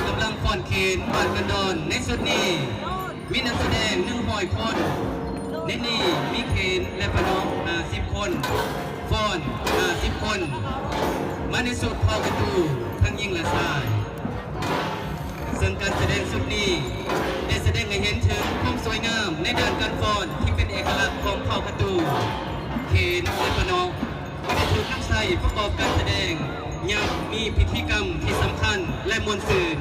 ກຳລັງຟ້ອນເຂນບ້ານກັນດອນ. ໃນຊຸດນີ້ມີນັກສະແດງໜຶ່ງຮ້ອຍຄົນ, ໃນນີ້ມີເຂນ ແລະ ປະເນາະຫ້າສິບຄົນ, ຟ້ອນຫ້າສິບຄົນ, ມາໃນຊຸດເຜົ່າກະຕູ ທັງຍິງ ແລະ ຊາຍ. ເຊິ່ງການສະແດງຊຸດນີ້ໄດ້ສະແດງໃຫ້ເຫັນເຖິງຄວາມສວຍງາມໃນດ້ານການຟ້ອນທີ່ເປັນເອກະລັກຂອງເຜົ່າກະຕູ. ເຂນ ແລະ ປະເນາະ ກໍໄດ້ຖືກນຳໃຊ້ປະກອບການສະແດງຍາມມີພິທີກຳທີ່ສຳຄັນ ແລະ ມ່ວນຊື່ນ.